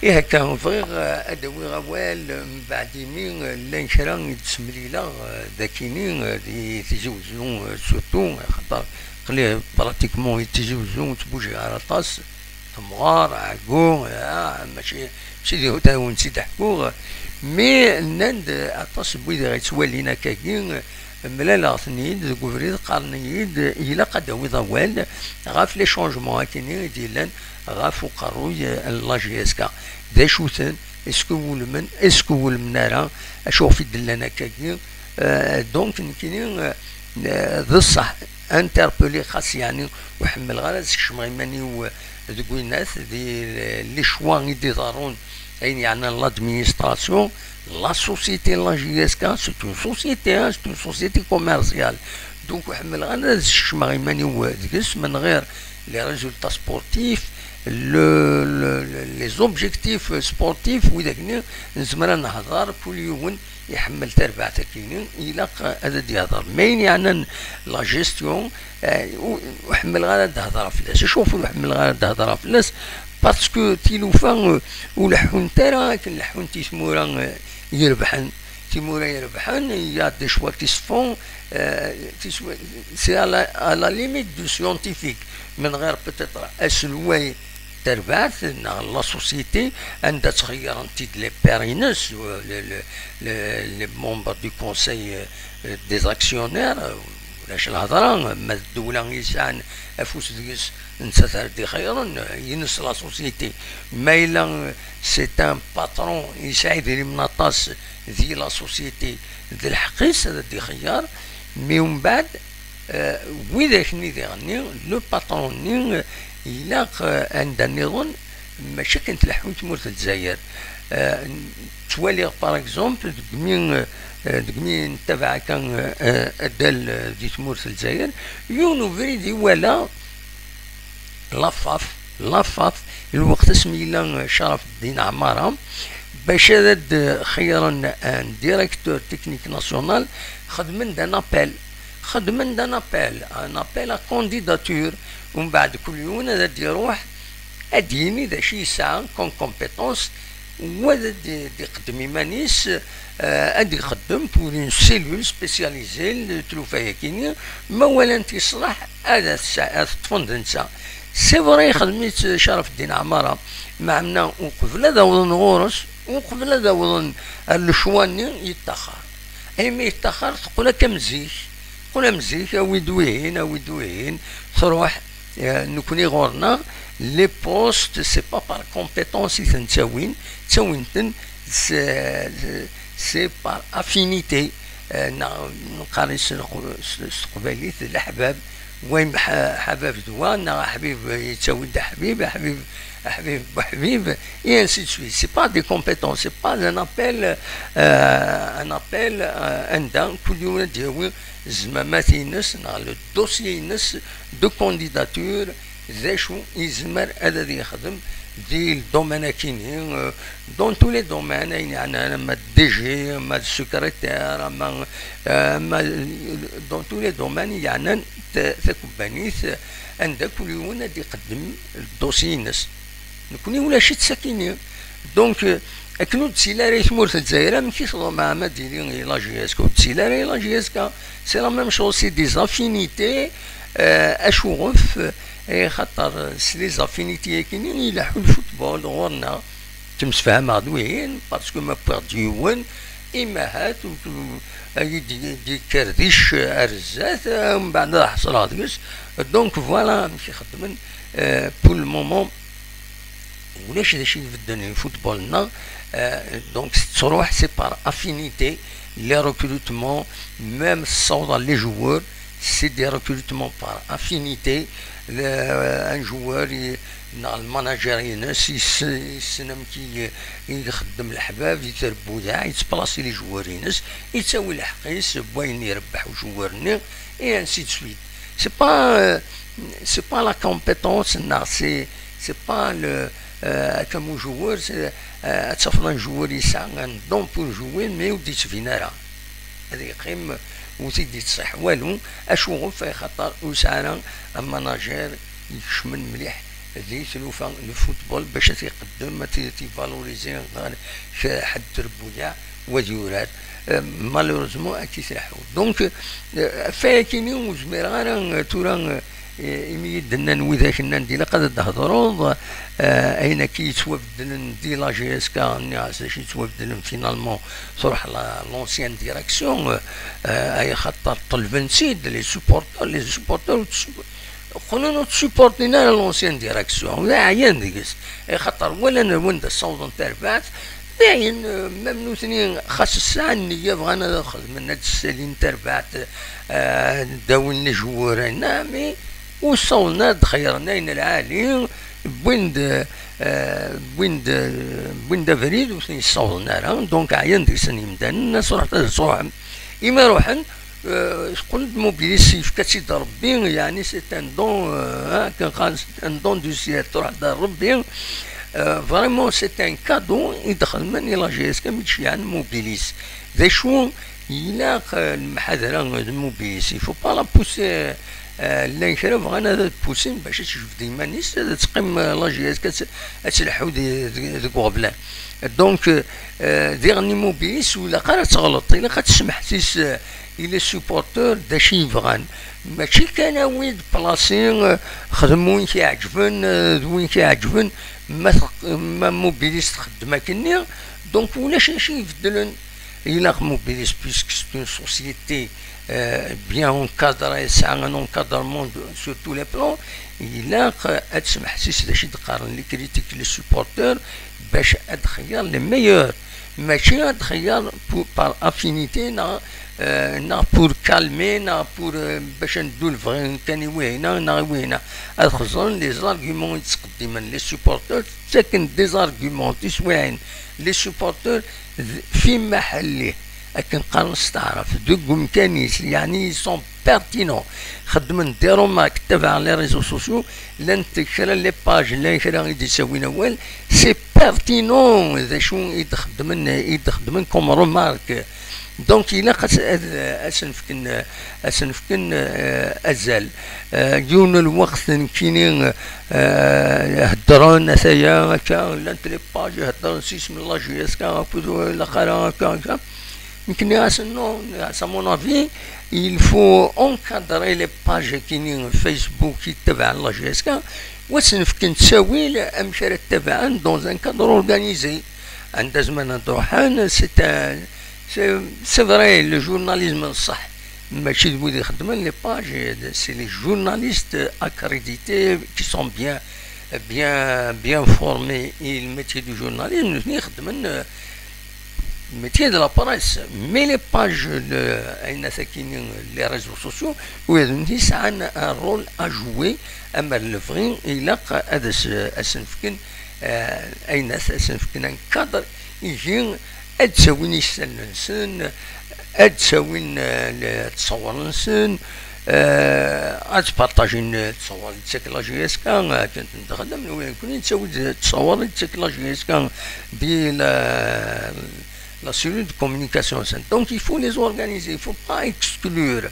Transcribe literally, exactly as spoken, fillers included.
Ihi akka, bɣiɣ, eh, ad awiɣ awal, eh, mbeɛd imi, eh, llan kra i d-semlileɣ, eh, dakini, eh, di Tizi Wezzu, eh, surtout, eh, xaṭer aql-i pratiquement di Tizi Wezzu ur ttbujiɣ ara aṭas, temɣer, ɛeggu, ah, mačči, mačči di hutaw n tt-id-ḥkuɣ, mais nnan-d, eh, aṭas n wid i ɣ-yettwalin akkagi, eh, mlaleɣ-ten-id deg ubrid, qqaren-iyi-d, eh, ilaq ad d-tawiḍ awal ɣef les changements akini i d-yellan ɣef uqerruy n la J S K. D acu-ten? Est-ce que wulmen? Est-ce que wulmen ara? Acu ɣef i d-llan akkagi? Euh, donc, nekkini, euh, d ṣṣeḥ, interpellé xas, yeɛni, ur ḥemmleɣ ara ad skecmeɣ iman-iw, euh, deg winat, di les choix i d-iḍerrun, ayen yeɛnan l'administration, la société n la J S K, c'est une société, hein, c'est une société commerciale. Donc, ur ḥemmleɣ ara ad skecmeɣ iman-iw deg-s, menɣir les résultats sportifs, le, le, le, les objectifs sportifs, widak-nni nezmer ad nehḍer, kul yiwen iḥemmel tarbaɛt akini, ilaq ad d-yehḍer. Ma ayen yeɛnan la gestion, eh, ur ur ḥemmleɣ ara ad d-hedreɣ fell-as. Acuɣef ur ḥemmleɣ ara ad d-hedreɣ fell-as? Parce que tilufa, eh, ur leḥḥunt ara akken leḥḥunt i tmura, eh, irebḥen. Timura irebḥen, il y a des choix qui se font, euh, qui se- c'est à la, à la limite du scientifique. Menɣir peut-être aselway tarbaɛt neɣ la société, anda ttxeyyren-t-id les pairs-ines, euh, les, les, les, les membres du conseil, euh, des actionnaires, euh, ulac lhedra, ma d ddewla i yesɛan afus deg-s, nettat ara d-ixeyyren, ines la société. Ma yella, euh, c'est un patron yesɛa idrimen aṭas di la société, d lḥeqq-is ad d-ixeyyer, mi umbeɛd, euh, widak-nni diɣenni, le patron-nni, euh, ilaq, euh, anda nniḍen, mačči akken tleḥḥu tmurt n Lezzayer. Euh, ttwaliɣ, par exemple, degmi, euh, degmi nettabaɛ akka, euh, addal, euh, di tmurt n Lezzayer, yiwen ubrid iwala, lafaf, lafaf, lweqt asmi yella Caraf Ddin Ɛmara, bac ad d-xeyyren un directeur technique national, xedmen-d un appel, xedmen-d un appel, un appel à candidature, umbeɛd kul yiwen ad d-iruḥ, ad d-yini d acu yesɛa comme compétence, wa ad d-, d-iqeddem iman-is, eh, ad ixeddem pour une cellule spécialisée n tlufa-yagi-nni, ma walan-t yeṣleḥ, ad as-, ad t-ṭṭfen d netta. C'est vrai, ixdem-itt Caraf Ddin Ɛmara, meɛna uqbel ad awḍen ɣur-s, uqbel ad awḍen ar lecwa-nni, yeṭṭaxer. Imi yeṭṭaxer, teqqel akka am zik. Teqqel am zik, awi-d wihin, awi-d wihin, truḥ, eh, nekkni ɣur-neɣ, les postes, c'est pas par compétence i ten-ttawin, ttawin-ten, c'est, c'est par affinité, eh, neɣ neqqar-as s, s, s teqbaylit, d leḥbab, wa yemḥ-, ḥabab d wa, neɣ aḥbib yettawi-d aḥbib, aḥbib, aḥbib n uḥbib, et ainsi de suite. C'est pas des compétences, c'est pas un appel, euh, un appel, euh, anda kul yiwen ad d-yawi zzmamat-ines neɣ le dossier-ines de candidature, d acu yezmer ad, ad yexdem di domaine-akini, euh, dans tous les domaines, ayen yeɛnan ama D G, ama secrétaire, ama, euh, ama, dans tous les domaines yeɛnan ta-, takebbanit, anda kul yiwen ad iqeddem dossier-ines. Nekni ulac-itt sakini. Donc, euh, akken ur d-tili ara i tmurt n Lezzayer, amek i tḍemɛem ad d-tili i la J S K? Ur d-tili ara i la J S K. C'est la même chose, c'est des affinités, euh, acuɣef, euh, xaṭer s les affinités-agi-nni i ileḥḥu lfutbol ɣur-neɣ. Ttemsefhameɣ d wihin, parce que ma wwiɣ-d yiwen, imahat, ur t-, ad yi-d-, d-yekker d icc ar zdat, euh, mbeɛd ad ḥeṣleɣ deg-s. Donc, voilà amek i xeddmen, euh, pour le moment. Ulac d acu ibedden i football-nneɣ, euh, donc tettruḥ, c'est par affinité, les recrutements, même tessawḍeḍ les joueurs, c'est des recrutements par affinité. Le, un joueur, i-, neɣ le manager-ines, yessen, yessen amek i, i ixeddem leḥbab di trebbudaɛ, yettplasi les joueurs-ines, yettawi lḥeqq-is n wayen irebbeḥ ujoueur-nni, et ainsi de suite. C'est pas, euh, c'est pas la compétence, neɣ c'est, c'est pas le, euh, comme un joueur, c'est, euh, ad tafeḍ un joueur yesɛa un don pour jouer, mais ur d-yettbin ara. Ad yeqqim ur t-id-yettṣiḥ walu, acuɣef? Axaṭer ur yesɛi ara amanager ikecmen mliḥ di tlufa n football bac ad t-iqeddem, ad t-, ad t-ivaloriser ɣer ḥedd trebbuyaɛ, wa ad yurar. Euh, malheureusement, ad t-itraḥu. Donc, euh, ɣef wayakini ur zmireɣ ara, euh, tura, euh, imi i d-nnan widak, nnan-d ilaq ad d-thedreḍ, euh, ayen akka yettwabeddlen di la G S K, nniɣ-as d acu yettwabeddlen finalement, truḥ la, l'ancienne direction, euh, euh, ay xaṭer ṭelben-tt-id les supporters, les supporters ur tt-, qqlen ur tt-supportin ara l'ancienne direction, d aɛyan deg-s, ay xaṭer walan ar wanda ssawḍen tarbaɛt, dayen, euh, même nutni xas sɛan nniya bɣan ad xedmen, ad ssalin tarbaɛt, euh, ad d-awin les joueurs, mais ur ssawḍen ara ad xeyyren ayen lɛali, wwin-d, euh, wwin-d, wwin-d abrid ur ten-yessawḍen ara, donc ɛyan deg-sen yimdanen, as ruḥet ad truḥem. Imi ruḥen, euh, teqqel-d Mobilis, yefka-tt-id Rebbi, yeɛni c'est un don, euh, akken qqaren, c'est un don du ciel, truḥ-d ar Rebbi. Euh, vraiment, c'est un cadeau i d-xedmen i la G S K mi d-ceyyɛen Mobilis. D acu ilaq, euh, lemḥadra d Mobilis, il faut pas la pousser, euh, llan kra bɣan ad pussin bac ad tejbed iman-is, ad teqqim, euh, la G S K ad, ad tleḥḥu di, di, deg uɣeblan. Donc, euh, diɣen Mobilis ur ilaq ara ad teɣleḍ, ilaq ad tesmeḥsis, euh, i les supporters d acu i bɣan. Mačči kan awi-d, plasi, euh, xdem win k-iɛeǧben, euh, d win k-iɛeǧben, ma teq-, ma Mobilis txeddem akkenni, donc ulac acu ibeddlen. Ilaq Mobilis, puisque c'est une société, euh, bien encadrée, tesɛa un encadrement de, sur tous les plans, ilaq, euh, ad tesmeḥsis d acu i d-qqaren les critiques, les supporters, bac ad txeyyer les meilleurs, mačči ad txeyyer pour, par affinité, neɣ, euh, neɣ pour calmer, neɣ pour, euh, bac ad neddu lebɣi kan i wihina neɣ i wihina. Ad xeẓren les arguments i d-ttqeddimen les supporters, ttaken des arguments tiswiɛin les supporters d-, fi maḥelli, akken qqaren s taɛrabt, deg umkan-is, yeɛni ils sont pertinents. Xeddmen des remarques, ttabaɛen les réseaux sociaux, llant kra les pages, llan kra i d-ittawin awal, c'est pertinent d acu i d-xeddmen, i d-xeddmen comme remarque. Donc, ilaq ad, ad, ad sen-fken, ad sen-fken, euh, azal. Euh, yiwen n lweqt nekkini, euh, heddren ataya akka, llant les pages heddren s yisem n la G S K, akked ur ilaq ara akka, akka. Nekk nniɣ-asen non, à mon avis, il faut encadrer les pages-agi-nni Facebook i ttabaɛen la G S K, u ad sen-fken ttawil amek ara ttabaɛen dans un cadre organisé. Anda zemren ad ruḥen, c'est un, c'est, c'est vrai, le journalisme n ṣṣeḥ, mačči d wid ixeddmen les pages, c'est les journalistes accrédités qui sont bien, bien, bien formés i le métier du journalisme, nutni ixeddmen, euh, métier de la presse, mais les pages, le, ayen akk-agi, les réseaux sociaux, wid-nni sɛan un rôle à jouer, ama d lebɣi, ilaq ad as-, ad sen-fken, euh, ayen akk, ad sen-fken un cadre, ihi ad d-ttawin isallen-nsen, ad d-ttawin, euh, le, ttṣawar-nsen, euh, ad ttpartajin, euh, ttṣawar i d-tettak la G S K, euh, akken txeddem, nekkni nettawi-d ttṣawar i d-tettak la G S K di la, la cellule de communication-nsen. Donc, il faut les organiser, il faut pas exclure.